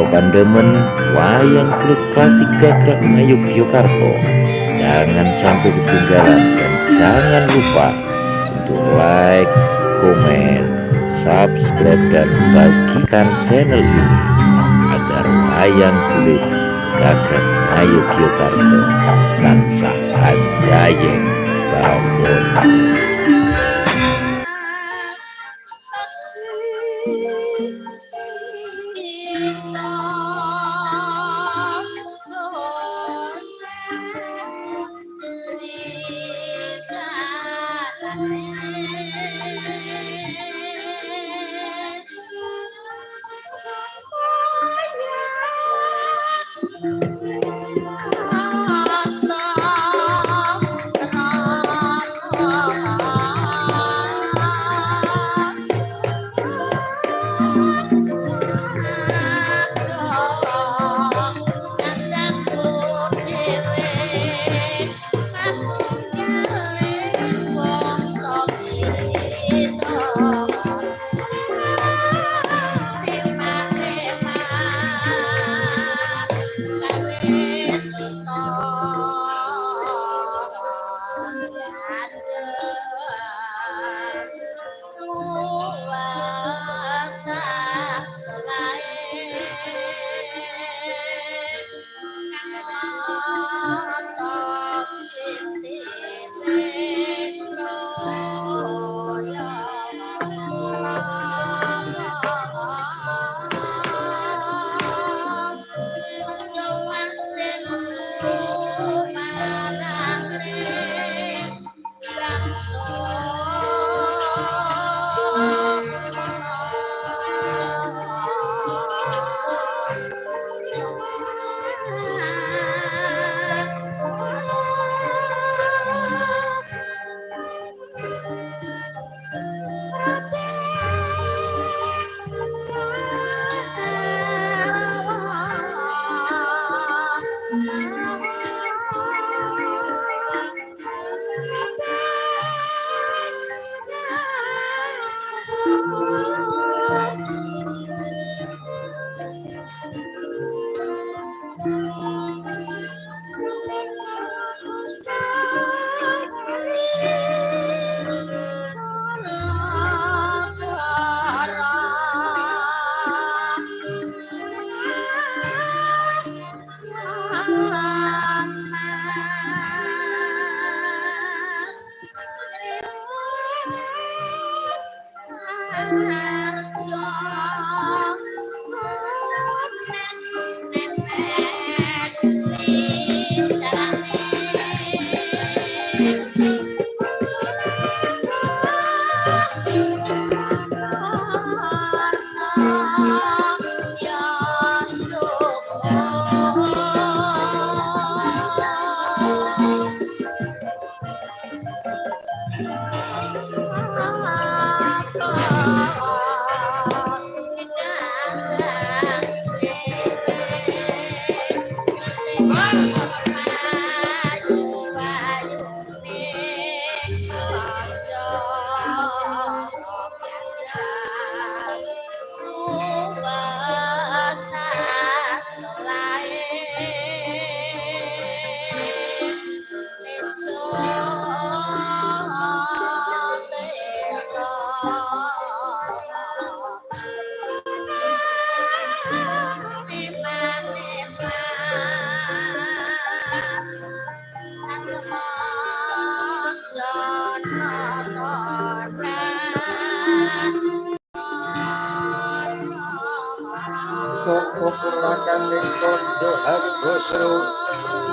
Kalau pandemen wayang kulit klasik Gagrak Ngayogyakarta, jangan sampai ketinggalan dan jangan lupa untuk like, komen, subscribe, dan bagikan channel ini agar wayang kulit Gagrak Ngayogyakarta tansah anjayeng bawono.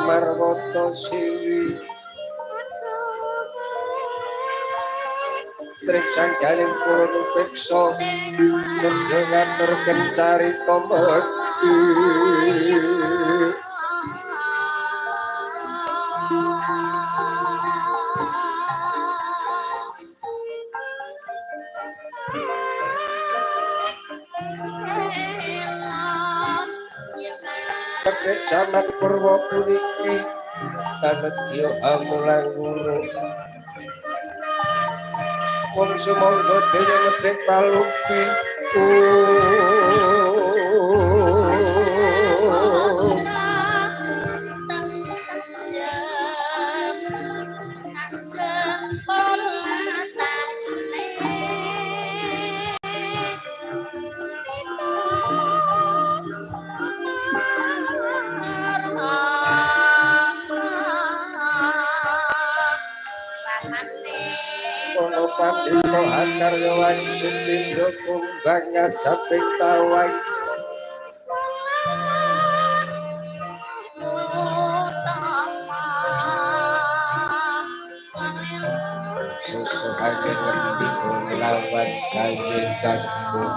Marwoto Siwi Trik sanggaling kula nupeksa nembe ngaturken carita medhi. Teknik jaman purwa puniki sanedya amulang guru. Wong sumangga dene medhek palupi. Pandita hakarya wangsit pindha kumbang ngajaping tawang. Susuhake ngendika lawan Kanjeng Kakung.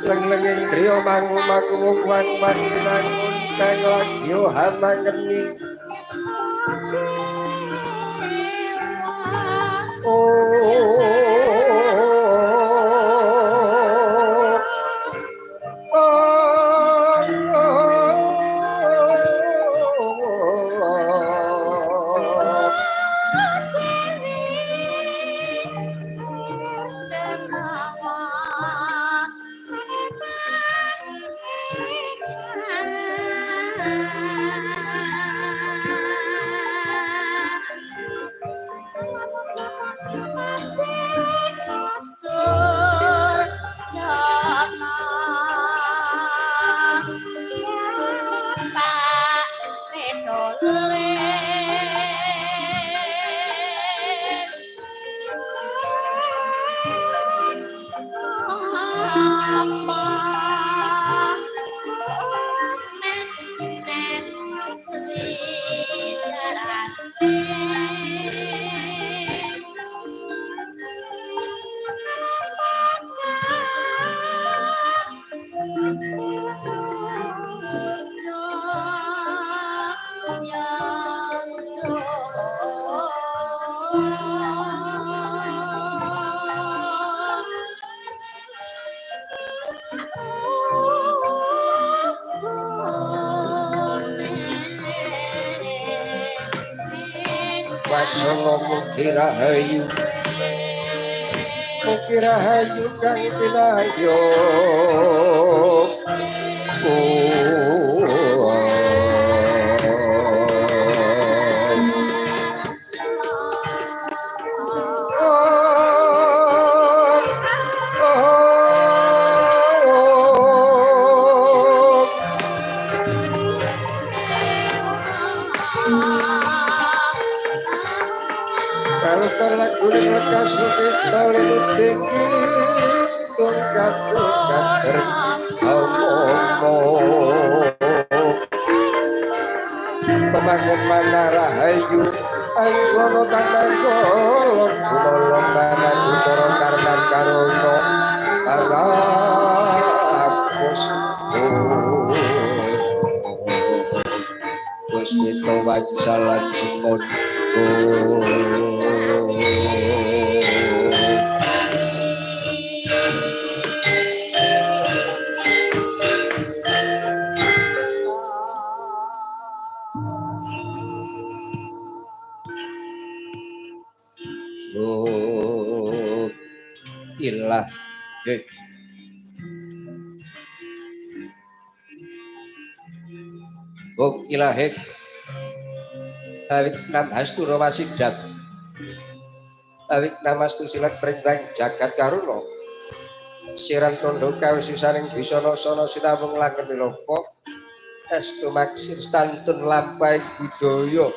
Leng-lenging griya mangu-mangu wang mangun kang lagyo hamangeni. Wasana mugi rahayu, mugi rahayu kang pinayo. Pemangun manara hayu anggono tananggolo gumolong manan utara karman karono arapus puspito wangsalan singon. Ilah Gong ilahik awit nam hastu rawasidat awit namastu silat perintang jagat karuna siran tondo kawisisaning bisana sana sinawung langen niloka estu maksir stantun lampahing budaya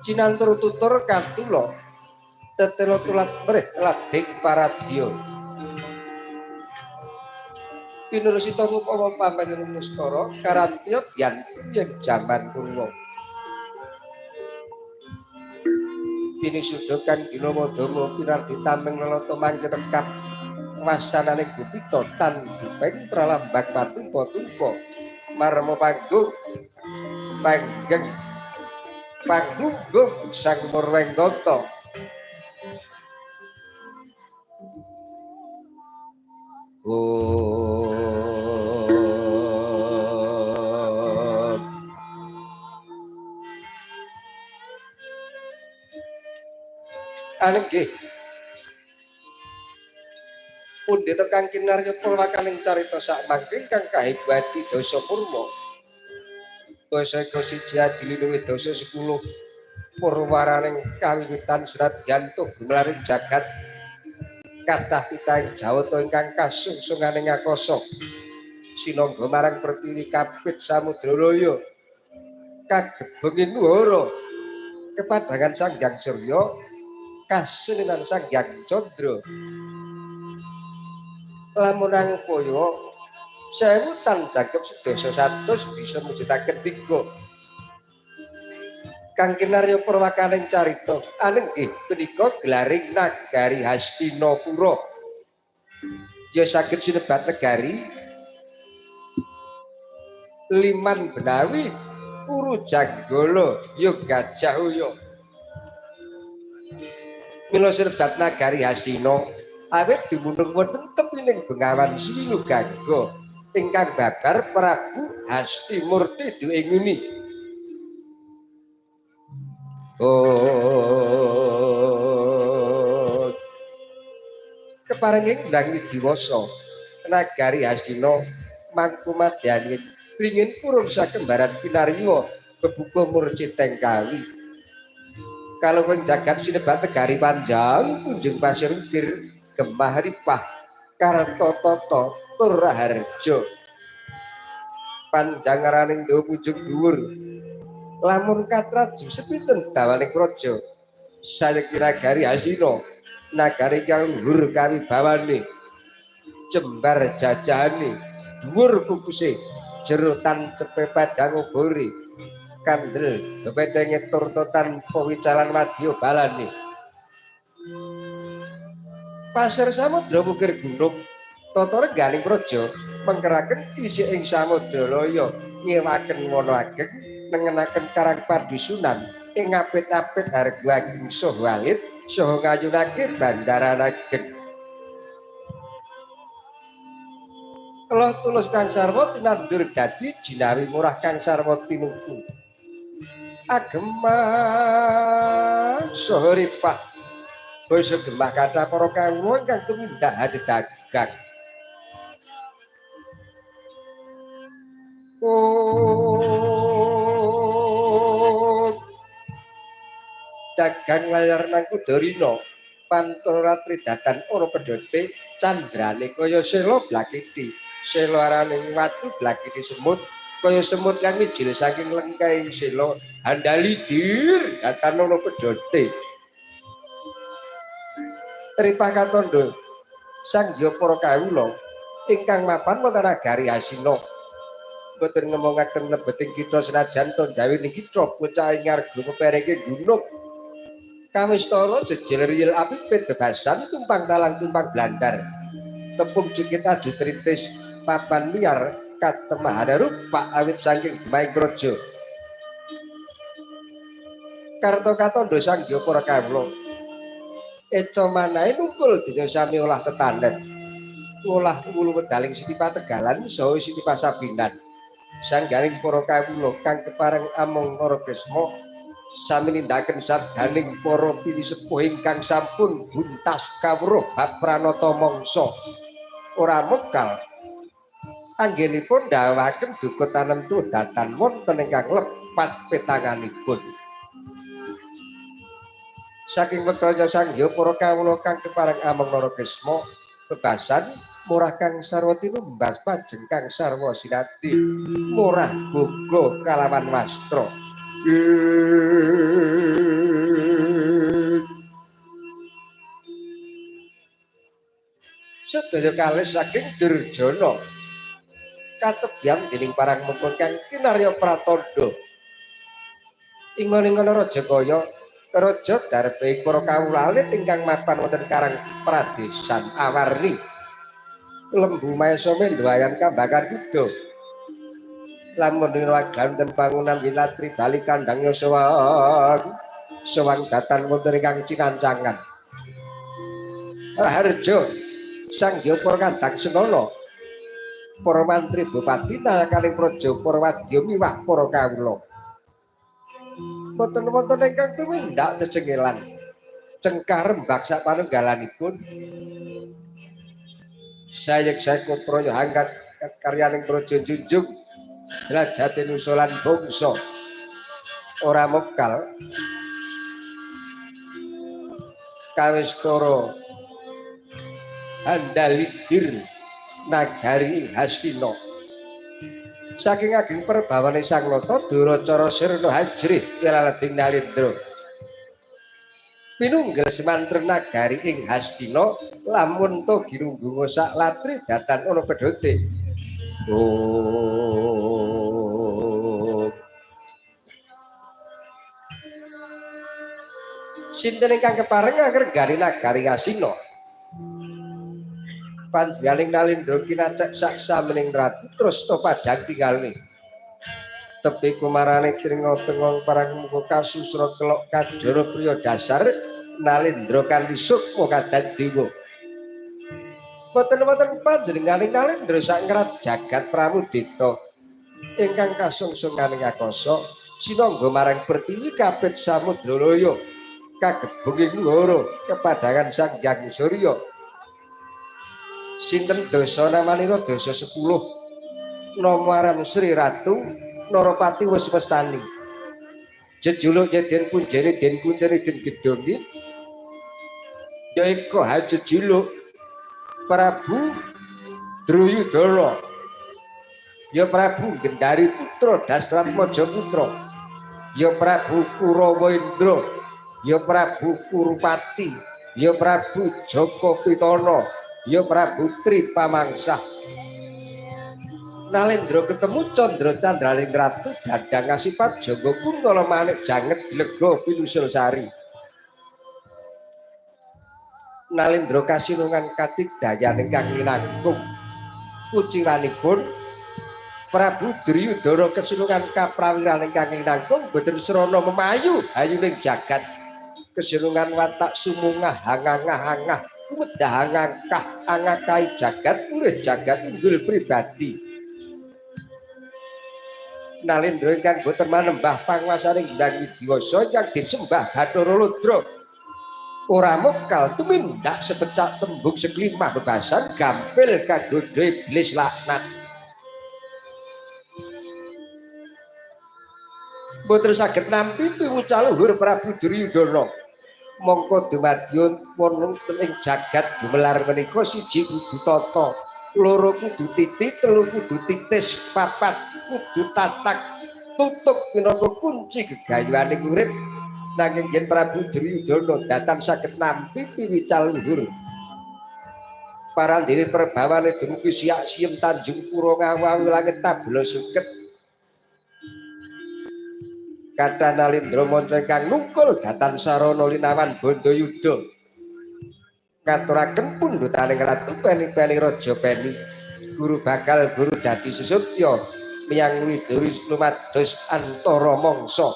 cinantur tutur katula tetelo tulat mrih lading paradya pinursita ngupama pamening niskara karantya dyan ing jaman purwa pinisuda kang dina madama pinardi tameng lelata mangke tekap wasanane gupita tan dipeng pralambang patumpa-tumpa marma panggung panggeng Pangunggung Sang Murwengkata. Anenggih pundhita kang kinarya purwakaning carita sakmangke kang kahibati dasa purwa. Basa siji adiluwih dasa 10 purwaraning kawiwitan senadyan gumelaring jagat kathah titahing jawata ingkang kasungsunganing akasa sinangga marang pertiwi kapit samudra raya kagebenging nuhara kepadhangan Sang Hyang Surya kasunenan Sang Hyang Candra. Lamun angkaya 1000 tan jangkep sedasa 100 bisa mujudaken tiga. Kang kinarya purwakaning carita anenggih punika gelaring nagari Hastinapura. Ya saged sinebat negari Liman Benawi Kuru Janggala ya Gajah Uya. Mila sinebat nagari Hastina awit dumunung wonten tepining Bengawan Sinu Gangga ingkang babar Prabu Hastimurti duwinguni. Oh, keparenging Ndang Widiwasa nagari Hastina mangku madyaning ringin kurung sakembaran kinarya bebuka murciteng kawi. Kalau jagat sinebat negari panjang kunjung pasir ukir gemah ripah karta tata tur raharja panjang araning dawa punjung dhuwur lamun katraju sepinten dawaning praja sayekti nagari Hastina nagari kang luhur kawibawane jembar jajahane dhuwur kukuse jero tancepe padang obore kandel bepetenge tur tanpa wicalan wadya balane pasir samudra mukir gunung tata rengganing praja mengkeraken isih ing samudra laya ngewaken wana ageng nengenaken karang padusunan ing apit-apit harga ageng saha alit saha ngayunake bandaran ageng. Loh tulus kang sarwa tinandur dadi jinawi murah kang sarwa tinuku agemah saha ripah basa gemah kathah para kawula ingkang tumindak hati dagang. Oh, dagang layar nang Kudarina pantara ratri datan ora pedhote candrane kaya sela blakiti sela araning watu blakiti semut kaya semut kang mijil saking lengkahing sela handalidir datan ora pedhote. Ripah katondo sang hyang para kawula ingkang mapan wonten nagari Hastina boten ngomongaken lebeting kitha senajan to jawining kitha bocah ing ngarga pepereke gunung kawistara jejel riyel apipit bebasan tumpang talang tumpang blandar tepung cekit adu tritis papan liar katemahane rupak awit saking gemaing praja. Karta katondo sang hyang para kawula eca manahe nungkul dina sami olah tetanen olah wulu wedaling siti pategalan saha siti pasabinan sanggaring para kawula kang kepareng among Narakesma sami nindakaken sabdaning para pinisepuh ingkang sampun buntas kawruh bab pranata mangsa ora mekal anggenipun ndawaken duka tanemtu datan wonten ingkang lepat petanganipun. Saking wektanya sang hyang para kawula kang kepareng among Narakesma bebasan murah kang sarwa tinumbas pajeng kang sarwa sinadi murah boga kalawan wastra. Sedaya kalih saking Durjana katebyan dening parang muka kang kinarya pratandha. Ing ngono raja kaya raja darbe para kawula alit ingkang mapan wonten karang pradesan awarni lembu maesa mendwayan kambakan kuda Lamun waglan ten bangunan wilatri bali kandang sewang sewang datan wonten ingkang cinancangan. Raharja Sang Hyang Para Kadang Sengkala, para mantri bupati nayakaning praja para wadya miwah para kawula. Boten wonten ingkang tumindak cecengelan cengkah rembak sak panunggalanipun. Sayek-sayek praya hangkat karyaning praja junjung derajate nusulan bangsa ora mekal kawistara handalidir nagari ing Hastina. Saking ageng perbawane Sang Nata Duracara sirna hajrih wilalading Nalendra. Pinunggil semantra nagari ing Hastina lamun to ginunggung sak latri datan ana pedhote. Oh. Sinten ingkang kepareng ngrenggani nagari Hastina? Panjenenganing Nalendra kinacek sak samening ratu terus to padhang tinggalne. Tepi kumarane tringa tengong parang muka kasusra kelok kajara priya dasar Nalendra kanthi sukma kadan dewa. Boten-boten panjenenganing Nalendra sak ngrat jagat pramudita ingkang kasungsunganing akasa sinangga marang pertiwi kapit samudra laya kagebung ing ngoro kepadangan Sang Hyang Surya. Sinten dasa namanira dasa 10 nomaran Sri Ratu Narapati wis mestani. Jejuluk den punjene den kuncene den gedhongi yaiku jejuluk Prabu Druyudana. Ya Prabu Gendari Putra Dasratmaja Putra. Ya Prabu Kurawa Indra. Ya Prabu Kurupati. Ya Prabu Jaka Pitana. Ya Prabu Tri Pamangsah. Nalendra ketemu Candra Candraling Ratu dadang ngasipat jaga kuntala manik janget lega pinusul sari. Nalendra kasinungan katigdayan ingkang linangkung kuciwanipun Prabu Duryudana kesinungan kaprawiran ingkang linangkung boten srana memayu hayuning jagat. Kesinungan watak sumungah hangangah-angah kumedhah angangkah angakai jagat urih jagat unggul pribadi. Nalendra ingkang boten manembah panguwasaning Hyang Widiwasa ingkang disembah Bathara Ludra ora mokal tumindak sepecak tembung seklimah bebasan gampil kagodha iblis laknat. Boten saged nampi piwucal luhur Prabu Duryudana. Mongko dumadya wonten ing jagat gumelar menika siji kudu tata, loro kudu titi, telu kudu titis, papat kudu tatak, tutup minangka kunci gegayuhaning urip. Nanging yen Prabu Duryudana datan saged nampi piwical luhur. Parandene perbawane dumugi siak siem Tanjung Pura ngawawi langit tabula suket. Kathah Nalendra manca ingkang nungkul datan sarana linawan Bandayuda. Ngaturaken pundhutaning Ratu Peni-peni Raja Peni, guru bakal guru dadi sesutya miyang widuri lumados antara mangsa.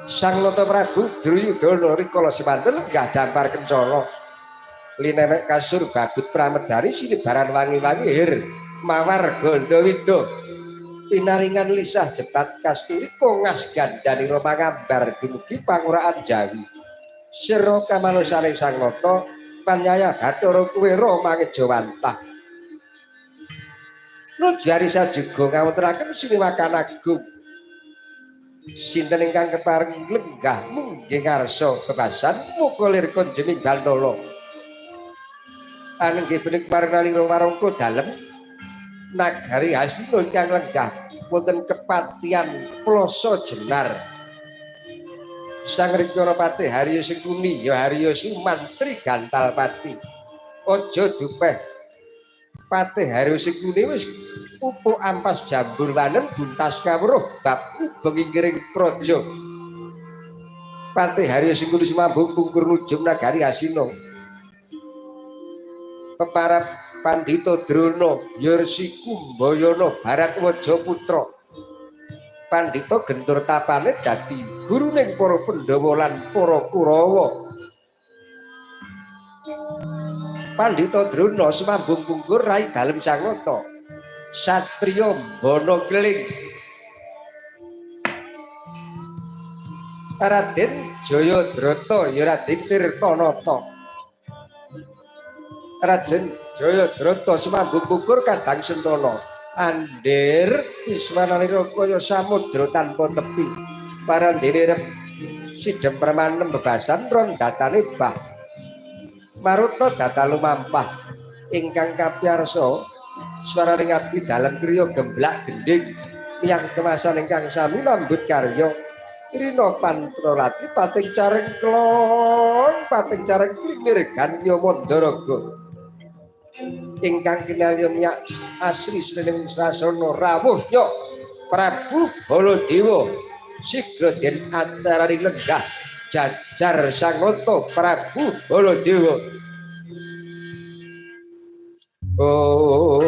Sang Nata Prabu Duryudana rikala semanten lenggah dampar kencana. Linemek kasur babut pramedari sinibaran wangi-wangi hir mawar gandawida. Pinaringan lisah jepat kasturi kongas gandanira mangambar dumugi panguraan Jawi. Sira kamanusaning Sang Nata panyaya Bathara Kuwera mangejawantah. Nujari sajuga ngawontenaken siniwakan agung. Sinten ingkang kepareng lenggah munggih ngarsa bebasan muka lir konjeming bantala. Anenggih punika pareng warangka dalem nagari Hastina ingkang lenggah wonten kepatian Ploso Jenar. Sang Rikana Patih Haryo Sengkuni ya Haryo Sumantri Gantalpati. Aja dupeh Patih Haryo Sengkuni wis pupuk ampas jambur wanen buntas kawruh bab ubeng ingkiring praja. Patih Haryo Sengkuni sumambung pungkur nujum nagari Hastina. Peparap Pandhita Drona Yarsi Kumbayana Bharatwaja putra. Pandhita gentur tapane dadi guruning para Pandhawa lan para Kurawa. Pandhita Drona semambung pungkur rai dalem Sangata. Satriya Mbana Keling. Raden Jayadrata ya Raden Tirtanata. Raden Jayadrata semambung pungkur kadang sentana. Andir Ismanalira kaya samudra tanpa tepi. Parandene rep sidhem permanem bebasan ron datane bah. Maruta data lumampah ingkang kapiyarsa swaraning abdi dalem kriya gemblak gendhing miyang kemasan ingkang sami nambut karya Rina Pantrolati pating careng klong pating careng klinir ganya Mandaraga ingkang kinalya niyak asri srening sasana rawuh ya Prabu Baladewa sigra den acarani lenggah jajar Sangata Prabu Baladewa. Oh,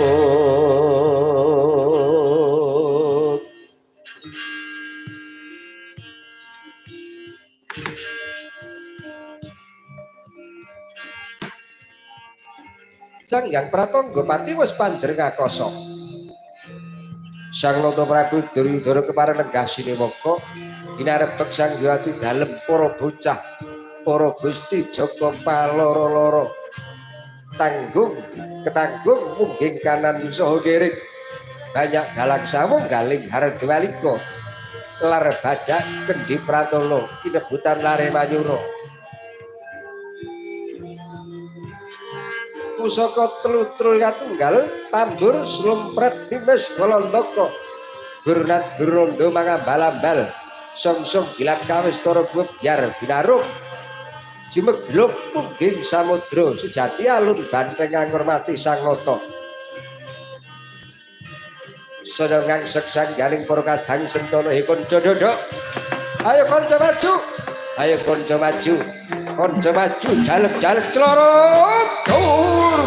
Sang Hyang Pratangga Pati wis panjer ngakasa. Sang Nata Prabu Duryudana kepareng lenggah sinewaka ginarebek Sang Hyang dalem para bocah, para gusti jaga paloro-loro. Tanggung ketanggung mungging kanan saha kiring. Banyak galang sawung galing hardwalika. Lar badak kendhi pratala kinebutan lare mayura. Pusaka telu tunggal tambur slumpret dimes golondaka gurnat gurnondo mangambal-ambal songsong gilat kawistara biar binarung jimegluk pungging samudra sejati alun banteng ngurmati Sang Nata. Saya ngangsek sanggaling para kadang sentana he kanca ndhok. Ayo kanca maju. Ayo kanca maju. Kanca maju jalek-jalek clorot. Tur.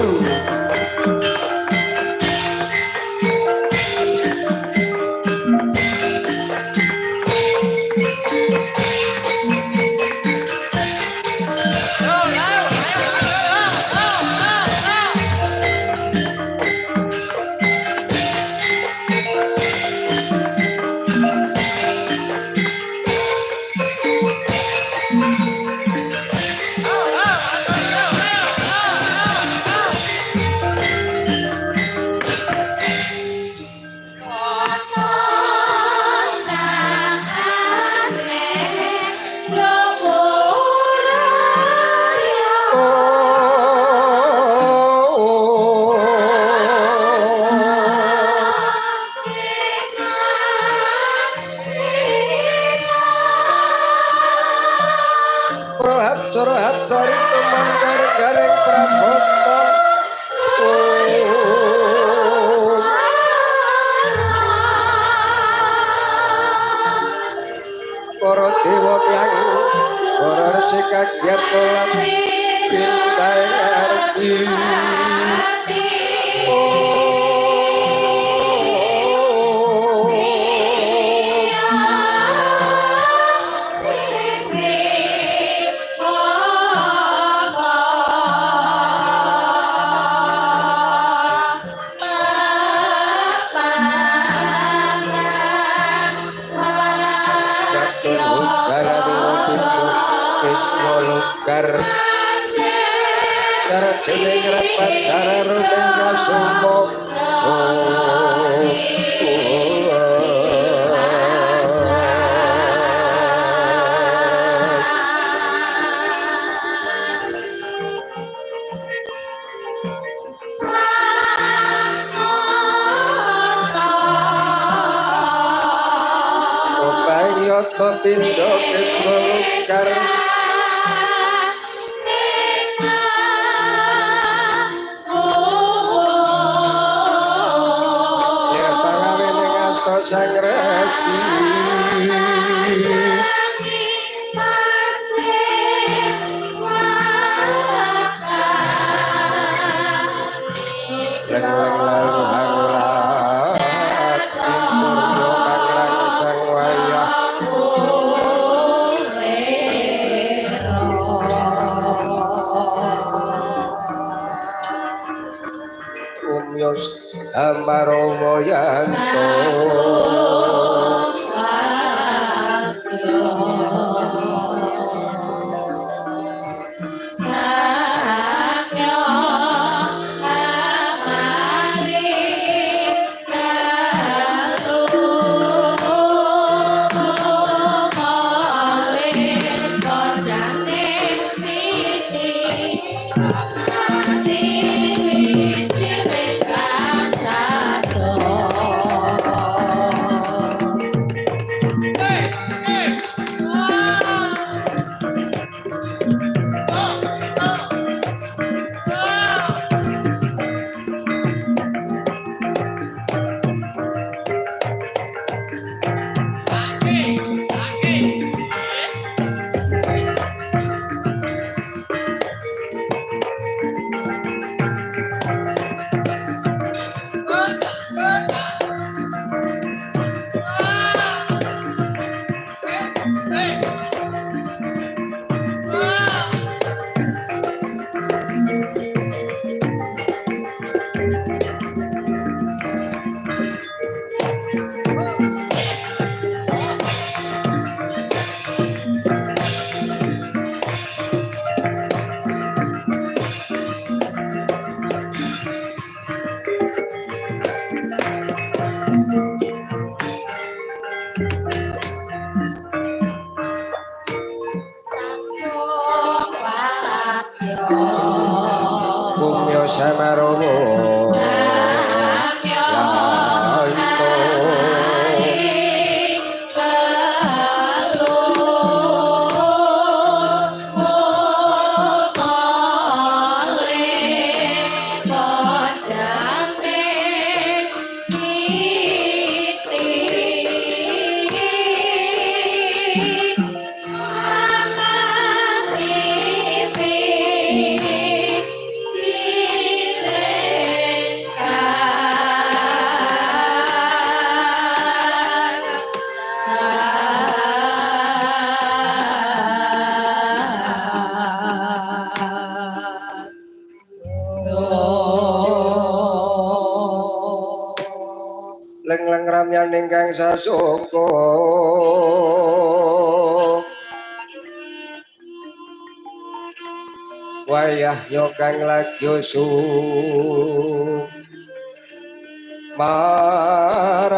Amarawayanto Ingkang sasongko wayah yo kang lagi maras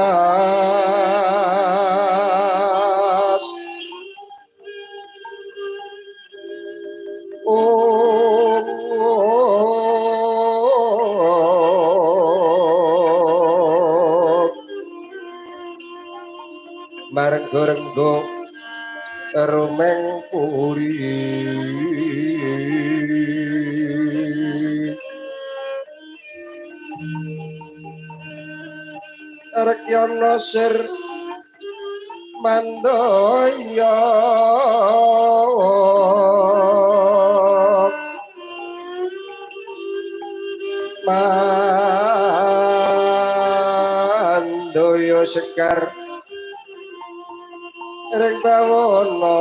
marenggo-renggo rumeng puri rekyana sir mandaya mandaya sekar ring bawana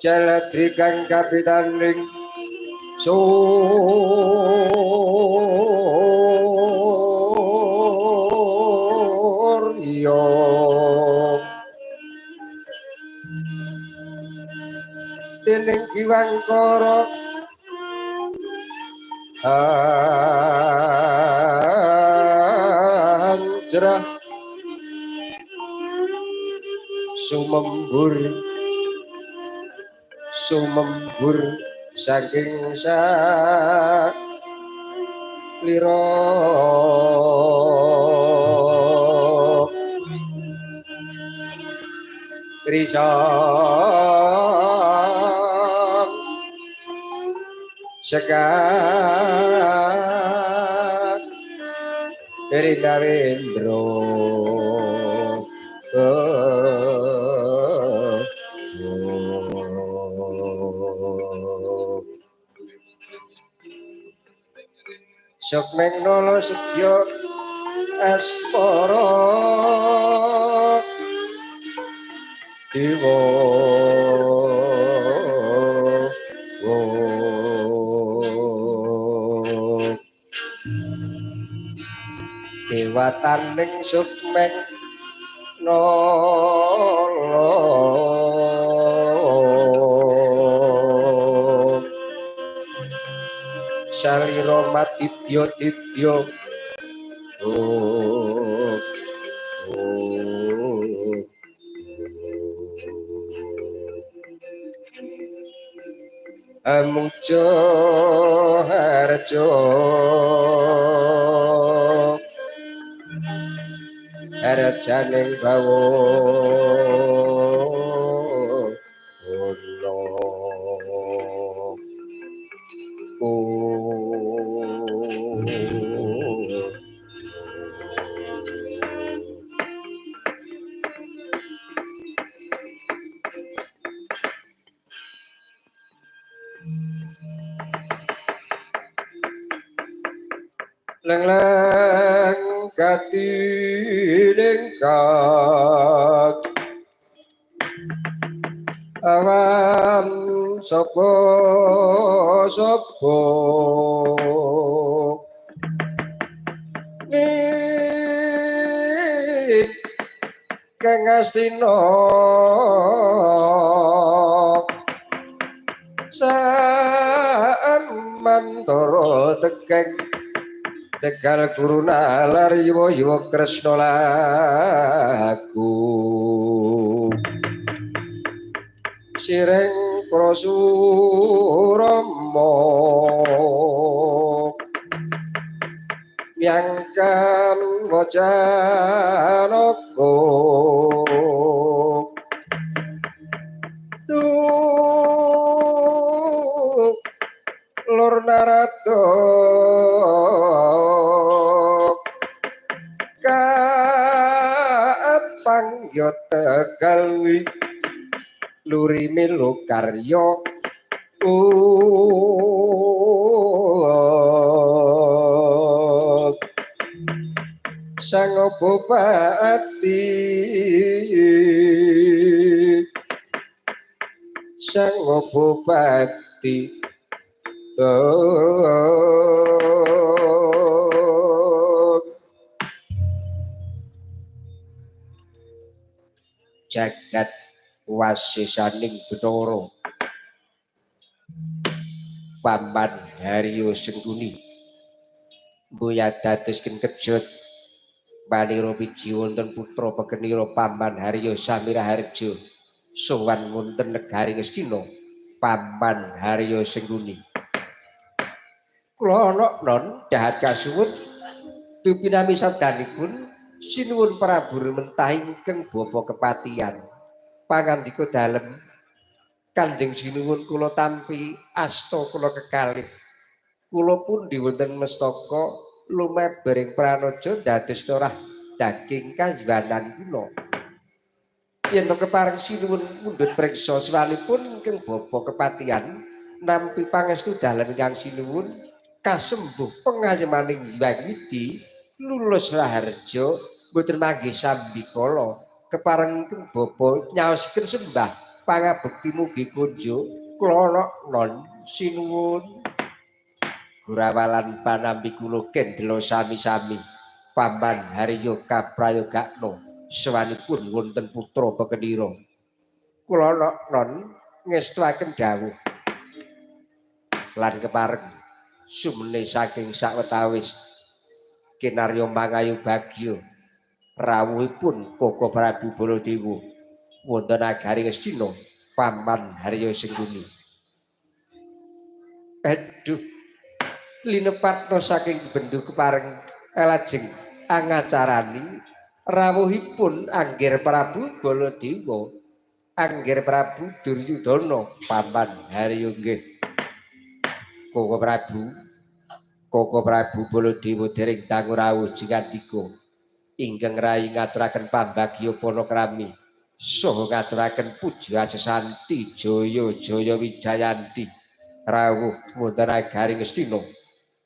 jaladri kang kapitaning surya dening Kiwangkara anjrah sumembur sumembur saking sak lira risang sekak Rindawendra Sukmeng nala sedya asmara dewa dewataning sukmeng nala salira madibya dibya amuja harja harjaning bawa leng-leng katiningkat awan sapa sapa kang astina samantara tekeng Tegal guru nalar yuwa yuwa Kresna laku sireng prasurama myangkan wajanaka tu lur narada kapangya Tegal luri melu karya sang bupati sang bupati jagat wasisaning Bathara Paman Haryo Sengkuni mboya dadosken kejut panira piji wonten putra pekenira Paman Haryo Samiraharja sowan wonten negari Ngastina Paman Haryo Sengkuni. Kula ana non dahat kasuwun dupinami sabdanipun sinuwun Prabu Mentah ingkang bapa kepatihan pangandika dalem Kanjeng sinuwun kula tampi asta kula kekalih kula pundi wonten mestaka lumeber ing pranaja dados norah daging kazwanan kula yen to kepareng sinuwun mundhut priksa swanipun ingkang bapa kepatihan nampi pangestu dalem ingkang sinuwun kasembuh pengayemaning Hyang Widi lulus raharja mboten manggih sambikala kepareng ingkang bapa nyaosken sembah pangabekti mugi kunjuk kula non sinuwun gurawalan panampi kula kendela sami-sami Paman Haryo kaprayogakno sawanipun wonten putra pekenira kula non ngestuaken dawuh lan kepareng sumene saking sawetawis kinarya mangayu bagya rawuhipun Koko Prabu Baladewa wonten nagari Ngastina Paman Haryo Sengkuni. Aduh linepatno saking bendu kepareng lajeng angacarani rawuhipun Angger Prabu Baladewa Angger Prabu Duryudana Paman Haryo nggih. Koko Prabu Baladewa dereng dangu rawuh jingandika ingkang rayi ngaturaken pambagya panakrami saha ngaturaken puja sesanti jaya jaya wijayanti rawuh wonten nagari Ngastina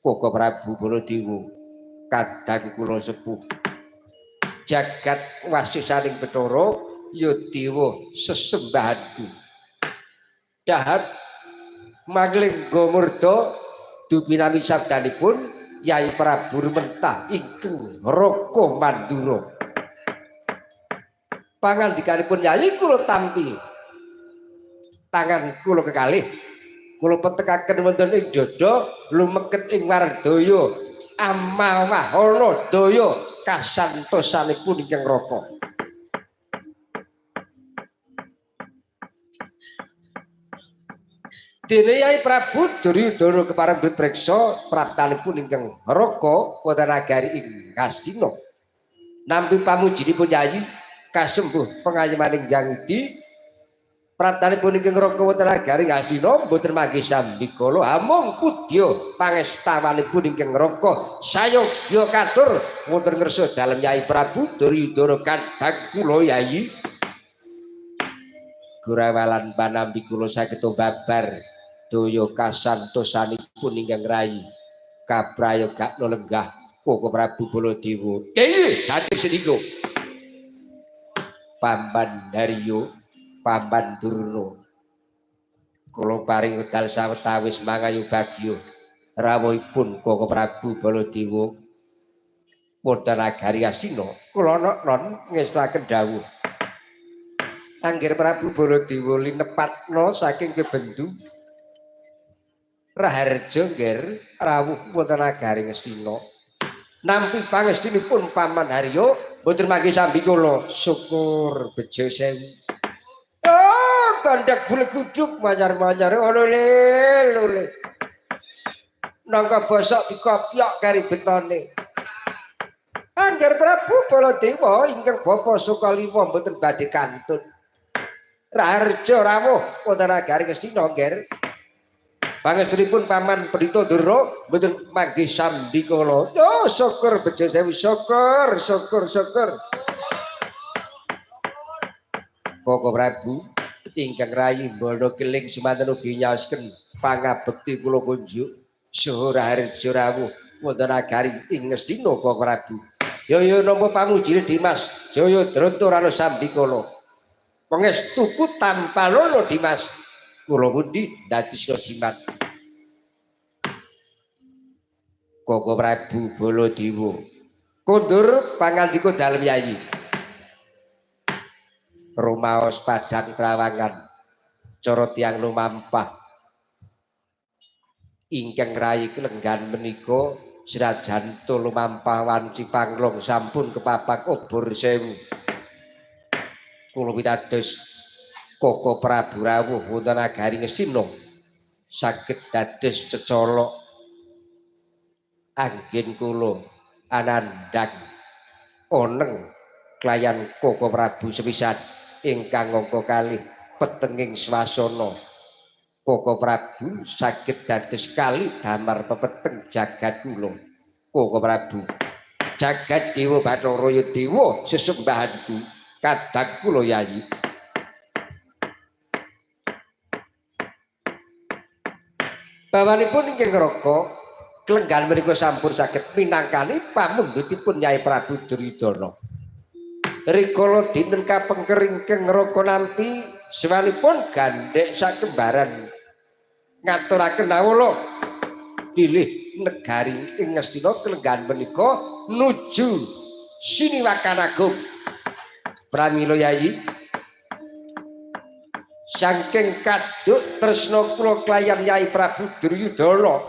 Koko Prabu Baladewa kadang kula sepuh jagat wasisaning Bathara ya dewa sesembahanku dahat manglingga murda dupinami sabdanipun Yai Prabu Rumentah ingkang Raka Mandura. Pangandikanipun Yai kula tampi tangan kula kekalih kula petekaken wonten ing dada lumeket ing wardaya amawahana daya kasantosanipun ingkang Raka. Dene Yai Prabu Duryudana kepareng priksa praptanipun ingkang Raka wonten nagari ing Ngastina. Nampi pamujinipun Yai kasembuh pengayemaning Hyang Widi praptanipun ingkang Raka wonten nagari Ngastina mboten manggih sambikala amung pudya pangestawanipun ingkang Raka sayogya katur wonten ngersa dalem Yai Prabu Duryudana kadang kula Yai. Gurawalan panampi kula saged babar daya kasantosanipun ingkang rayi kaprayogakna lenggah Koko Prabu Baladewa. Dadi seniku Paman Haryo, Paman Durna kula paring wekdal sawetawis mangayu bagya rawuhipun Koko Prabu Baladewa wonten nagari Astina. Kula non ngestakaken dawuh Angger Prabu Baladewa linepatna saking kebendu Raharja ngger rawuh wonten nagari Ngastina. Nampi pangestinipun Paman Haryo mboten mangke sambikala syukur bejo sewu. Oh, kandhak buleguduk manyar-manyar oleh oleh. Nangka bosok dikopyok kari betone. Angger Prabu Baladewa ingkang bapa Sukaliwa mboten badhe kantun. Raharja rawuh wonten nagari Ngastina ngger. Pangestunipun Paman Pendhita Durna mboten manggih sambikala. Oh, syukur bejo sewu, syukur, syukur, syukur. Koko Prabu ingkang rayi mbana keling semanten ugi nyaosken pangabekti kula kunjuk saha raharja rawuh wonten nagari ing Ngastina Koko Prabu. Ya ya nampa pamujine Dimas Jaya Dranta ora sambikala. Pangestuku tanpa lolo Dimas. Kula pundi dadi jimat. Koko Prabu Baladewa kondur pangandika dalem Yayi. Rumaos padang trawangan cara tiyang lumampah ingkang rayi kelenggan menika senajan lumampah wanci panglong sampun kepapak obor sewu. Kula pitados Koko Prabu rawuh wonten nagari Ngastina saged dados cecolok anggen kula anandhang oneng klayan Koko Prabu sepisan ingkang angka kalih petenging swasana. Koko Prabu saged dados kali damar pepeteng jagat kula. Koko Prabu jagat dewa Bathara ya dewa sesembahanku kadang kula Yayi. Bawanipun ingkang Raka klenggan menika sampun saged minangkani pamundhutipun Yai Prabu Duryudana. Rikala dinten kapengker ingkang Raka nampi sewanipun gandhek sakembaran ngaturaken awala bilih negari ing Ngastina klenggan menika nuju Siniwakanagung. Pramila Yayi saking kaduk tresna kula klayan Yai Prabu Duryudana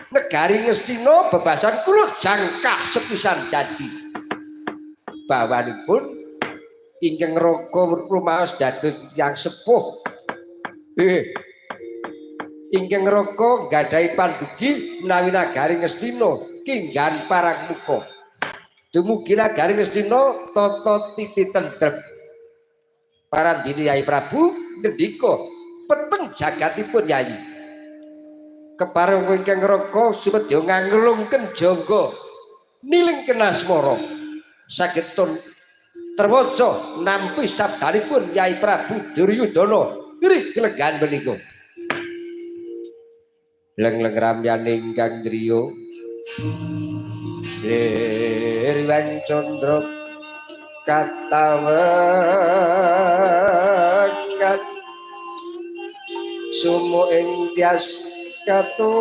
negari Ngastina bebasan kula jangkah sepisan dadi. Bawanipun ingkang Raka rumaos dados tiyang sepuh. Ingkang Raka nggadahi pandugi menawi nagari Ngastina kinggan parang muka. Dumugi nagari Ngastina tata titi tentrem. Parandene Yai Prabu ngendika peteng jagatipun Yai. Kepareng ingkang Raka sumedya nganglungken jangga nilingken asmara saged terwaca nampi sabdanipun Yai Prabu Duryudana iri kelegan menika. Leng-leng ramyane ingkang driya Lir Candra katawengan sumu ing tias katu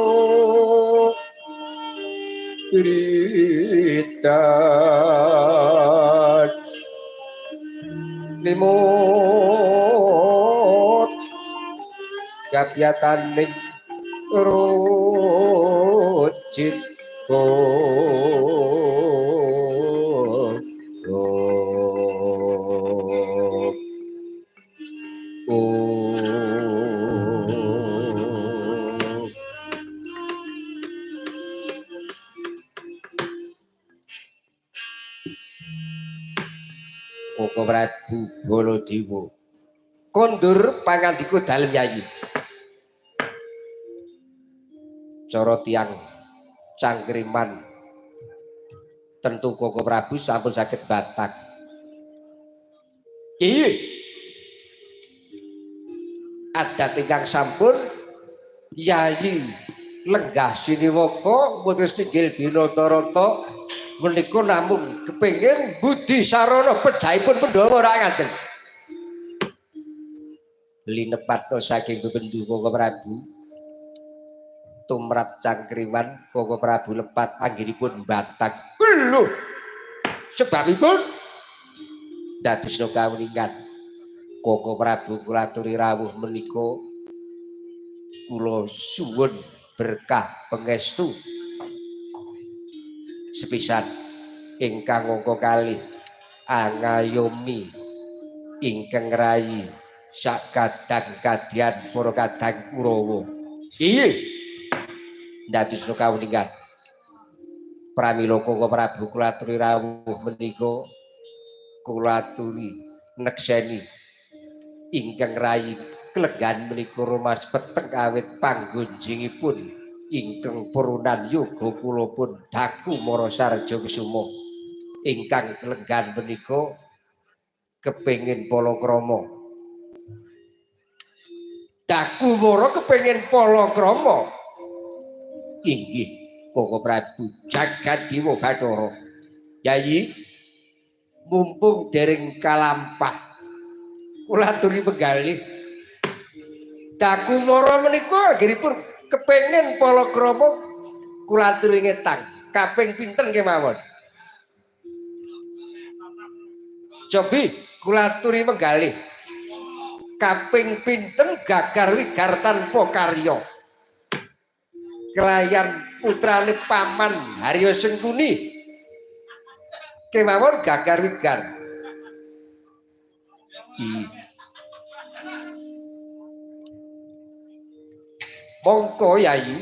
beritan limut kapyataning rujit Koko Prabu Baladewa kondur pangandika dalem Yayi. Cara tiyang cangkriman tentu Koko Prabu sampun saged batak. Ki adat ingkang sampun Yayi lenggah siniwaka putra tinggil Binatarata menika namung kepengin budi sarana pejahipun Pandhawa ora ngaten. Linepatno saking bebendu Koko Prabu tumrap cangkriman Koko Prabu lepat anggenipun batak. Lho, sebabipun dadosna kawuningan Koko Prabu kula aturi rawuh menika kula suwun berkah pangestu sepisan ingkang angka kalih angayomi ingkang rayi sak kadang kadian para kadang Kurawa. Iya ndadosna kawuningan pramila Koko Prabu kula aturi rawuh menika kula aturi nekseni ingkang rayi kelegan menika rumas peteng awit panggonjingipun ingkang purunan yoga kula pun daku mara sarja kusuma ingkang kelenggan menika kepengin palakrama. Daku mara kepengin palakrama inggih Koko Prabu Jagat Dewa Bathara. Yayi mumpung dereng kalampah kula aturi penggalih daku mara menika anggenipun kepengin palakrama kula aturi ngetang kaping pinten kemawon. Cobi kula aturi menggalih kaping pinten gagar wigar tanpa karya kelayan putrane paman Haryo Sengkuni kemawon gagar wigar. Mongko Yayi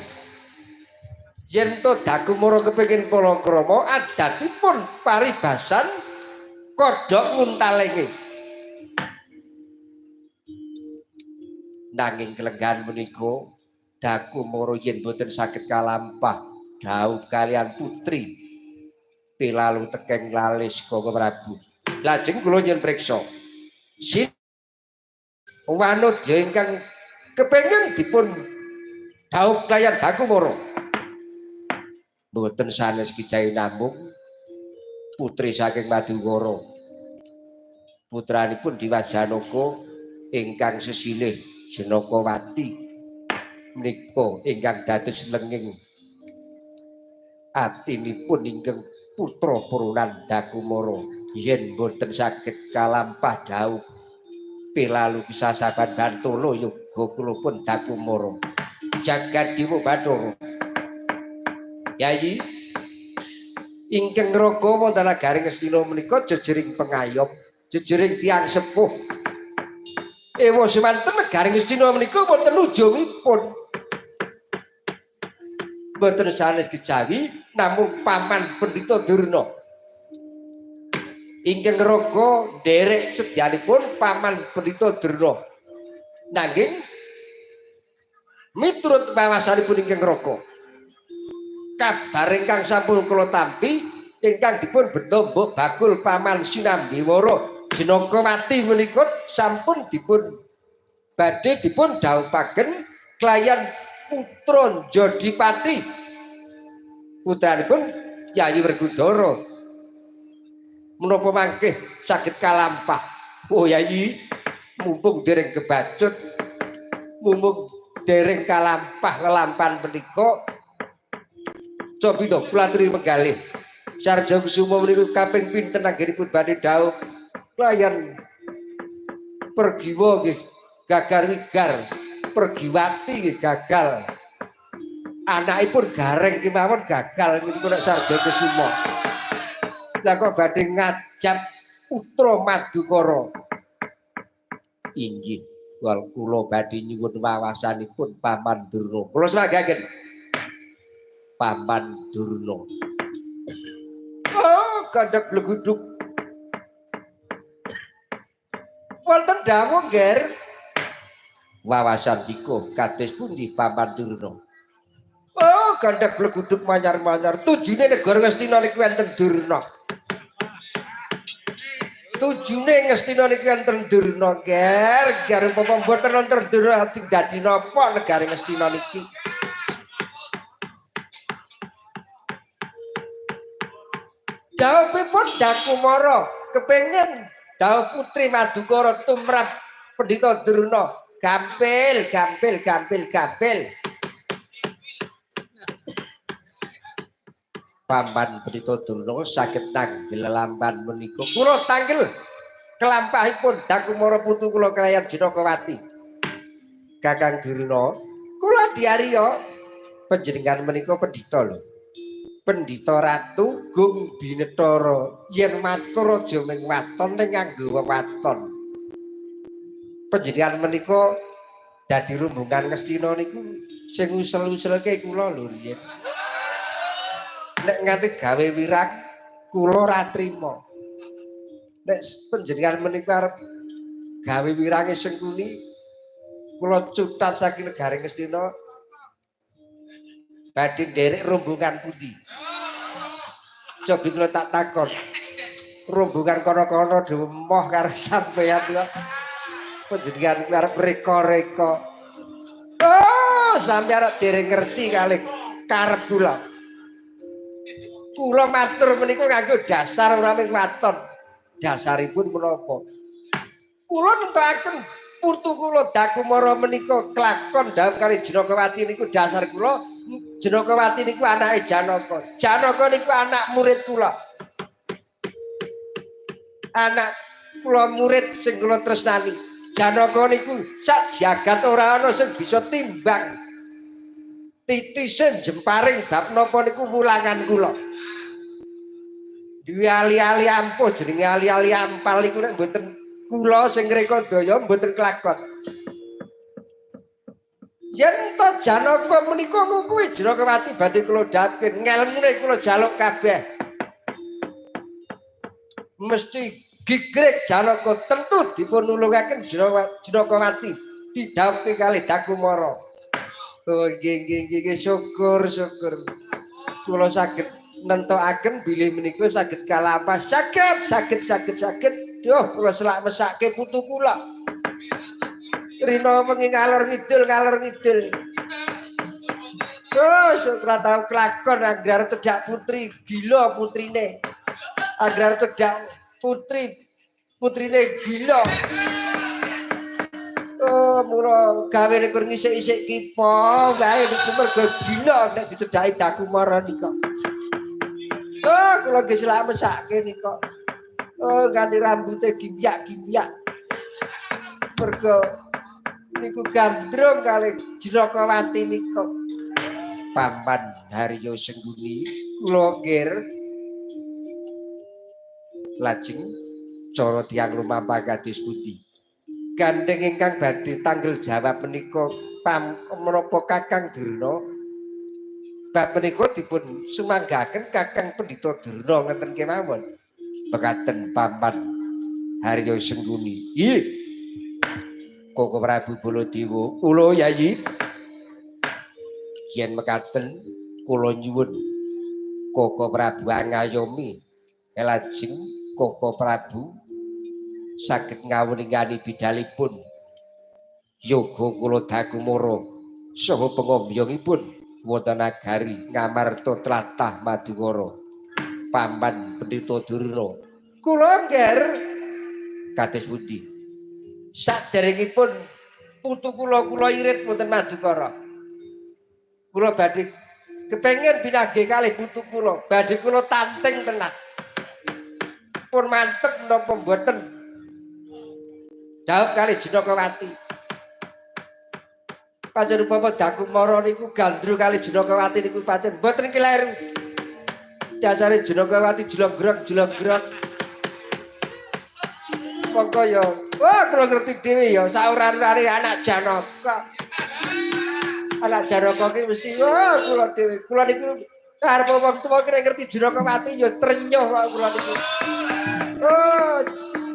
yen to daku mara kepengin palakrama adatipun paribasan kodhok nguntalenge. Nanging kelenggahan menika daku mara yen boten saged kalampah dhaup kalian putri pilalu tekeng lalis Koko Prabu. Lajeng kula nyuwun priksa. Sin wanodya ingkang kepengin dipun dhaup kalian daku mara boten sanes kijawi namung putri saking Madukara. Putranipun Diwajanaka ingkang sesilih Janakawati menika ingkang dados lenging atinipun ingkang putra purunan daku mara yen boten saged kalampah dhaup pilalu kesasaban Bantala yoga kula pun daku mara Jagat Dewa Bathara. Yayi ingkang raga wonten nagari Ngastina menika jejering pengayom, jejering tiyang sepuh. Ewa semanten negari Ngastina menika wonten ujungipun. Boten sanes kejawi namung paman Pendhita Durna. Ingkang raga nderek sedyanipun paman Pendhita Durna. Nanging miturut wawasanipun ingkang raga kabar ingkang sampun kula tampi ingkang dipun beto mbok bakul paman Sinambiwara Janakawati menika sampun dipun badhe dipun dhawuhaken kelayan putra Jodipati Putranipun Yayi Werkudara. Menapa mangke saged kalampah? Oh Yayi, mumpung dereng kebacut, mumpung dereng kalampah lelampan menika, cobi to kula aturi menggalih. Sarja Kusuma menika kaping pinten anggenipun badhe dhaup layan pergiwa nggih gagar wigar, pergiwati nggih gagal. Anakipun Gareng kemawon gagal niku nek Sarja Kusuma. Lah kok badhe ngajab putra Madukara. Inggih, kula badhe nyuwun wawasanipun Paman Durna. Kula sumanggaken. Paman Durna. Oh, gandhek bleguduk. Wonten dawuh, Nger. Wawasan dika kados pundi Paman Durna? Oh, gandhek bleguduk manyar-manyar. Tujune negara Ngastina niku enten Durna. Tujune Ngastina niku enten Durna, Nger. Nger umpama mboten wonten Durna sing dadi napa negara Ngastina niki? Dawuhipun Dakumara kepengin dawuh putri Madukara tumrap Pendhita Durna. Gampil, gampil, gampil, gampil. Paman Pendhita Durna saged tanggel lelampan menika. Kula tanggel kelampahipun Dakumara putu kula kalayan Janakawati. Kakang Durna, kula diarya panjenengan menika pendhita lho. Pendhita Ratu Gung Binetara, yen matur aja ming waton ning nganggo wewaton. Panjenengan menika dadi rombongan Ngastina niku sing usel-uselke kula lho riyen. Nek nganti gawe wirang kula ora trima. Nek panjenengan menika arep gawe wirange Sengkuni kula cutat saking negari Ngastina badhe nderek rombongan pundi? Cobi kula tak takon. Rombongan kono-kono do emoh karo sampeyan kok. Panjenengan kuwi arep reka-reka. Oh, sampeyan arep dereng ngerti kalih karep kula. Kula matur menika nganggo dasar ora mung waton. Dasaripun menapa? Kula nentokaken putu kula Dakumara menika kelakon dhawuh kali Janakawati niku dasar kula. Janakawati niku anake Janaka. Janaka niku anak murid kula. Anak kula murid sing kula tresnani. Janaka niku sak jagat ora ana sing bisa timbang. Titise jemparing bab napa niku wulangan kula. Duwe ali-ali ampuh jenenge ali-ali ampal niku nek mboten kula sing ngrekodaya mboten kelakon. Yen to Janaka menika kuwi Janakawati badhe kula dhatke ngelmune kula jaluk kabeh. Mesti gigrek Janaka tentu dipun nulungaken Janakawati didhawuhke kalih Dakumara. Oh nggih nggih nggih syukur syukur. Kula saged nentokaken bilih menika saged kalampah saged saged saged saged. Duh kula selak mesake putu kula. Rina wengi ngalor ngidul ngalor ngidul. Oh, ora tau kelakon anggar cedhak putri, gila putrine. Anggar cedhak putri, putrine gila. Oh, mula gawene kur ngisik-isik kipa wae niku mergo gila nek dicedhaki Dakumara nika. Oh, kula nggih selak mesake nika. Oh, ganti rambute gimyak-gimyak. Mergo niku gandrung kalih Janakawati nika. Paman Haryo Sengkuni kula nggir lajeng cara tiyang lumampah kados pundi. Gandeng ingkang badhe tanggel jawab menika menapa Kakang Durna? Bab menika dipun sumanggaken Kakang Pendhita Durna ngeten kemawon. Pekaten Paman Haryo Sengkuni. Nggih. Koko Prabu Baladewa, kula Yayi. Yen mekaten kula nyuwun Koko Prabu angayomi lajeng Koko Prabu saged ngawuningani bidalipun yoga kula Dakumara saha pengombyongipun Wonten nagari Ngamarta tlatah Madukara. Paman Pendhita Durna. Kula ngger kados pundi? Saderengipun putu kula kula irit wonten Madukara. Kula badhe kepengin pinanggih kalih putu kula, badhe kula tanting tenan. Pun mantep napa mboten? Jawab kalih Janakawati. Pancen upama Dakumara niku gandrung kalih Janakawati niku pancen mboten kleru. Dasare Janakawati jlonggrong-jlonggrong. Monggo ya, wah kula ngerti dhewe ya saurare anak Janaka. Anak Janaka ki mesti wah kula dhewe. Kula niku arep wong tuwa kira ngerti Janakawati ya trenyuh kok kula niku. Oh,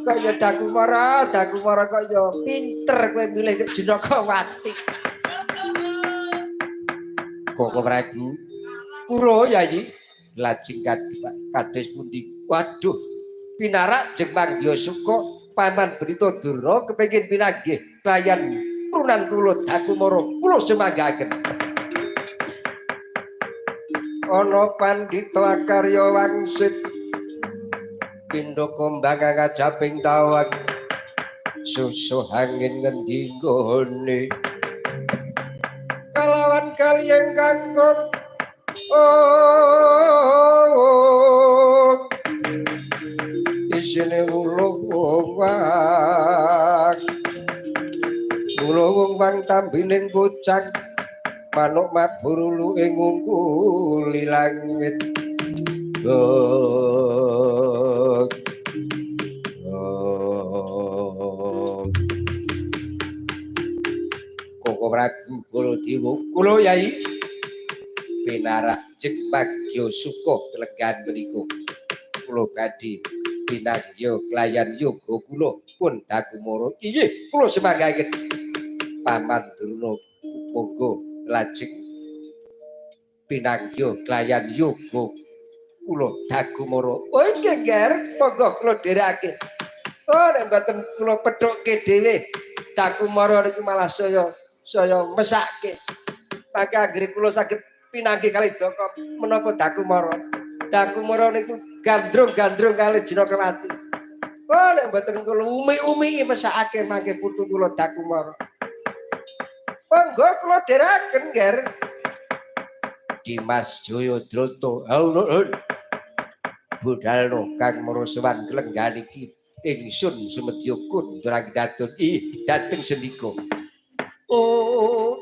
kok ya Dakumara, Dakumara kok ya pinter kowe milih Janakawati. Koko Prabu, kula Yayi lajeng kados pundi? Waduh, pinarak jeng mangya suka paman Pendhita Durna kepengin pinanggih kelayan prunan kula Dakumara kula sumanggaken. Ana pandhita akarya wangsit pindha kembang ngajaping tawang susuh angin ngendi nggone kalawan kaliyan kangkung oh isine wuluh wang wuluh wang tambining bocah manuk mabur uluke ngungkuli langit. Koko Prabu Baladewa kula Yai pinarak jeng bagya suka kelegan menika kula badhe pinangya kelayan yoga kula pun Dakumara. Inggih kula semanggaken. Paman Durna monggo lajeng pinangya kelayan yoga kula Dakumara. Oh inggih Nger, monggo kula dherekake. Oh nek mboten kula pethukke dhewe Dakumara niku malah saya mesake. Mangke anggere kula saged pinanggih kalih Daka menapa Dakumara. Dakumara niku gandrung-gandrung kalih Janakawati. Oh nek mboten kula umi-umi mesakake mangke putu kula Dakumara. Monggo kula dherekaken Nger. Dimas Jayadrata budalno kang marasowan klenggan iki ingsun sumedya kundra datun ih dhateng sendika. Oh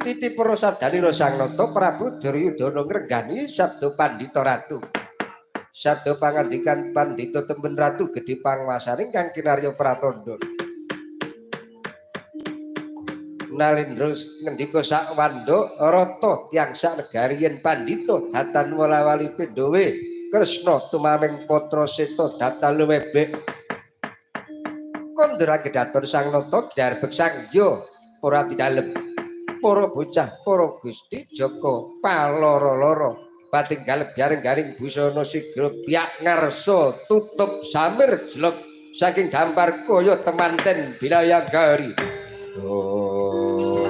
titi para sadanira Sang Nata Prabu Duryudana ngrenggani sabda Pandhita Ratu. Sabda pangandikan Pandhita Temben Ratu gedhe panguwasaning kang kinarya pratandha. Nalendra ngendika sakwanda rata tiyang sak negari yen pandhita datan wala-wali Pandhawe Kresna tumaming putra Seta datan luwebek. Kandhara kedaton Sang Nata garbek sangya para abdi dalem. Para bocah, para gusti Jaka paloro-loro patinggal biaring-garing busana sigra biak ngarsa tutup samir jlog saking dampar kaya temanten bilayagari. Oh.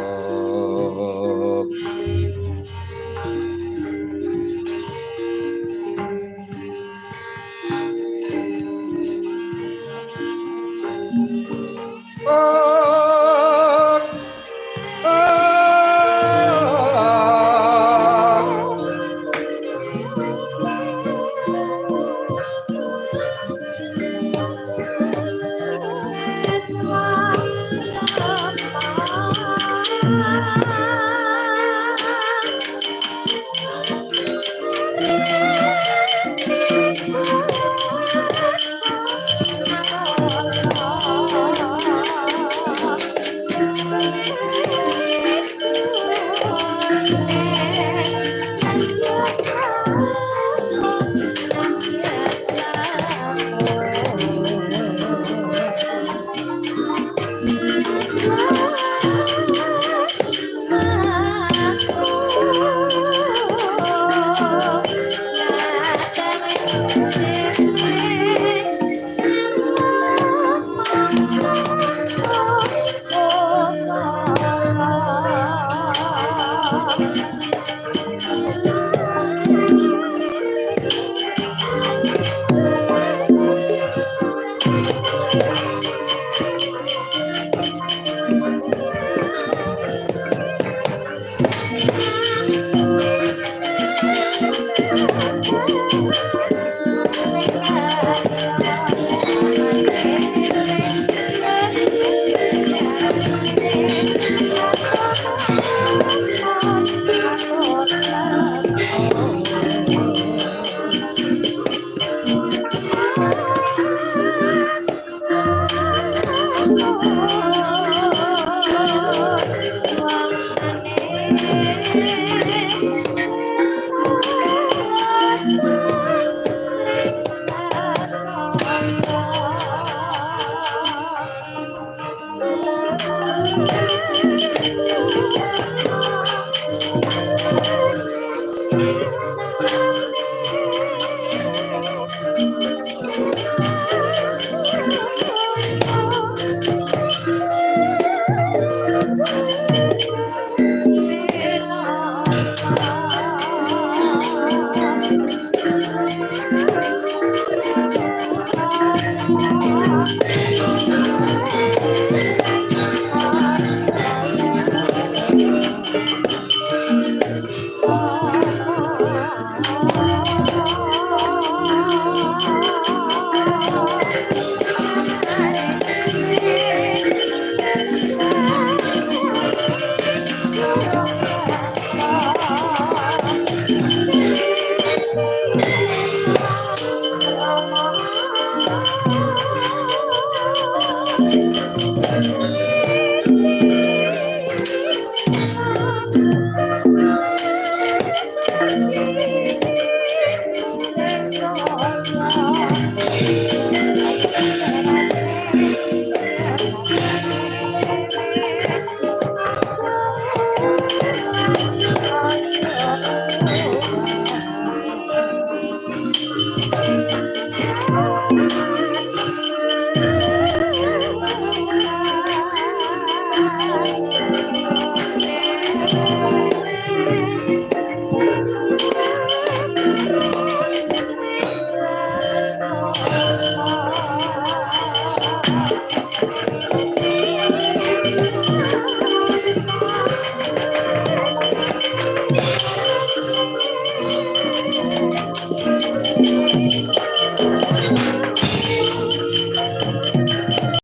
Oh. Oh. Oh,